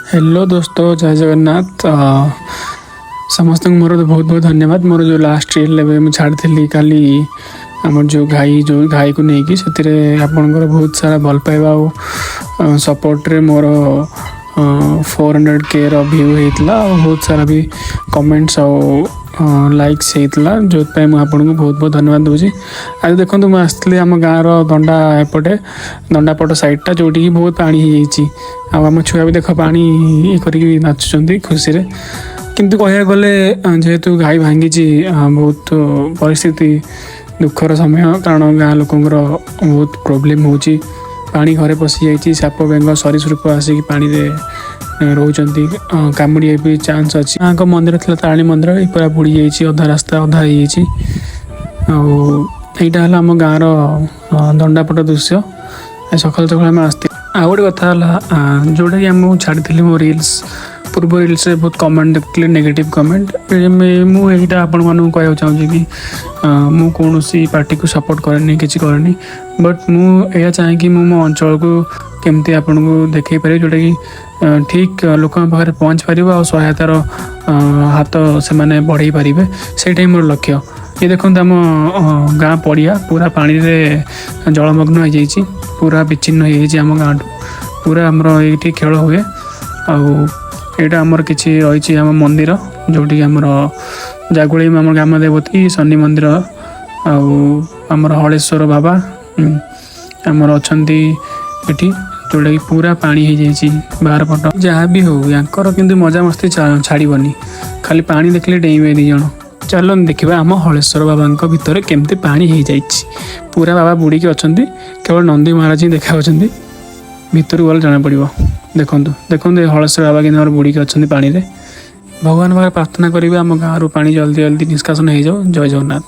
Hello ଦୋସ୍ତ, ଜୟ ଜଗନ୍ନାଥ। ସମସ୍ତଙ୍କୁ ମୋର ବହୁତ ବହୁତ ଧନ୍ୟବାଦ। ମୋର ଯେଉଁ ଲାଷ୍ଟ ରିଲ୍ ଏବେ ମୁଁ ଛାଡ଼ିଥିଲି କାଲି, ଆମର ଯେଉଁ ଘାଇକୁ ନେଇକି, ସେଥିରେ ଆପଣଙ୍କର ବହୁତ ସାରା ଭଲ ପାଇବା ଆଉ ସପୋର୍ଟରେ ମୋର 400Kର ଭ୍ୟୁ ହେଇଥିଲା ଆଉ ବହୁତ ସାରା ବି କମେଣ୍ଟସ୍ ଆଉ ଲାଇକ୍ସ ହେଇଥିଲା, ଯେଉଁଥିପାଇଁ ମୁଁ ଆପଣଙ୍କୁ ବହୁତ ବହୁତ ଧନ୍ୟବାଦ ଦେଉଛି। ଆଜି ଦେଖନ୍ତୁ, ମୁଁ ଆସିଥିଲି ଆମ ଗାଁର ଦଣ୍ଡା ଏପଟେ, ଦଣ୍ଡାପଟ ସାଇଡ଼ଟା, ଯେଉଁଠିକି ବହୁତ ପାଣି ହେଇଯାଇଛି। ଆଉ ଆମ ଛୁଆ ବି ଦେଖ, ପାଣି ଇଏ କରିକି ନାଚୁଛନ୍ତି ଖୁସିରେ। କିନ୍ତୁ କହିବାକୁ ଗଲେ ଯେହେତୁ ଘାଇ ଭାଙ୍ଗିଛି, ବହୁତ ପରିସ୍ଥିତି ଦୁଃଖର ସମୟ, କାରଣ ଗାଁ ଲୋକଙ୍କର ବହୁତ ପ୍ରୋବ୍ଲେମ୍ ହେଉଛି। ପାଣି ଘରେ ପଶିଯାଇଛି। ସାପ, ବେଙ୍ଗ, ସରୀସୃପ ଆସିକି ପାଣିରେ ରହୁଛନ୍ତି। କାମୁଡ଼ିବା ବି ଚାନ୍ସ ଅଛି। ମାଙ୍କ ମନ୍ଦିର ଥିଲା, ତାରିଣୀ ମନ୍ଦିର, ଏ ପୁରା ବୁଡ଼ି ଯାଇଛି, ଅଧା ରାସ୍ତା ଅଧା ହେଇଯାଇଛି। ଆଉ ଏଇଟା ହେଲା ଆମ ଗାଁର ଦଣ୍ଡାପଟ ଦୃଶ୍ୟ। ଆଜି ସକାଳୁ ସକାଳୁ ଆମେ ଆସିଥିଲୁ। ଆଉ ଗୋଟେ କଥା ହେଲା, ଯେଉଁଟାକି ମୁଁ ଛାଡ଼ିଥିଲି ମୋ ରିଲ୍ସ, ପୂର୍ବ ରିଲ୍ସରେ ବହୁତ କମେଣ୍ଟ ଦେଖୁଥିଲି, ନେଗେଟିଭ୍ କମେଣ୍ଟ। ମୁଁ ଏଇଟା ଆପଣମାନଙ୍କୁ କହିବାକୁ ଚାହୁଁଛି କି ମୁଁ କୌଣସି ପାର୍ଟିକୁ ସପୋର୍ଟ କରେନି, କିଛି କରେନି। ବଟ୍ ମୁଁ ଏହା ଚାହେଁ କି ମୁଁ ମୋ ଅଞ୍ଚଳକୁ କେମିତି ଆପଣଙ୍କୁ ଦେଖେଇ ପାରିବି, ଯେଉଁଟାକି ଠିକ୍ ଲୋକଙ୍କ ପାଖରେ ପହଞ୍ଚି ପାରିବ ଆଉ ସହାୟତାର ହାତ ସେମାନେ ବଢ଼େଇ ପାରିବେ। ସେଇଟା ହିଁ ମୋର ଲକ୍ଷ୍ୟ। ଏ ଦେଖନ୍ତୁ, ଆମ ଗାଁ ପଡ଼ିଆ ପୁରା ପାଣିରେ ଜଳମଗ୍ନ ହେଇଯାଇଛି, ପୁରା ବିଚ୍ଛିନ୍ନ ହେଇଯାଇଛି ଆମ ଗାଁଠୁ ପୁରା। ଆମର ଏଇଠି ଖେଳ ହୁଏ। ଆଉ ଏଇଟା ଆମର କିଛି ରହିଛି ଆମ ମନ୍ଦିର, ଯେଉଁଠିକି ଆମର ଜାଗୁଳେଇ ଆମ ଗ୍ରାମ ଦେବତୀ, ଶନି ମନ୍ଦିର ଆଉ ଆମର ହଳେଶ୍ୱର ବାବା ଆମର ଅଛନ୍ତି ଏଠି, ଯେଉଁଟାକି ପୁରା ପାଣି ହେଇଯାଇଛି ବାହାର ପଟ। ଯାହା ବି ହଉ, ୟାଙ୍କର କିନ୍ତୁ ମଜାମସ୍ତି ଛାଡ଼ିବନି। ଖାଲି ପାଣି ଦେଖିଲେ ଡେଇଁବେ ଦି ଜଣ। ଚାଲନ୍ତୁ ଦେଖିବା ଆମ ହଳେଶ୍ୱର ବାବାଙ୍କ ଭିତରେ କେମିତି ପାଣି ହେଇଯାଇଛି। ପୁରା ବାବା ବୁଡ଼ିକି ଅଛନ୍ତି, କେବଳ ନନ୍ଦୀ ମହାରାଜ ହିଁ ଦେଖାଯାଉଛନ୍ତି। ଭିତରକୁ ଗଲେ ଜଣାପଡ଼ିବ। ଦେଖନ୍ତୁ, ଦେଖନ୍ତୁ, ଏ ହଳେଶ୍ୱର ବାବା କିନ୍ତୁ ଆମର ବୁଡ଼ିକି ଅଛନ୍ତି ପାଣିରେ। ଭଗବାନ ପାଖରେ ପ୍ରାର୍ଥନା କରିବେ, ଆମ ଗାଁରୁ ପାଣି ଜଲ୍ଦି ଜଲ୍ଦି ନିଷ୍କାସନ ହେଇଯାଉ। ଜୟ ଜଗନ୍ନାଥ।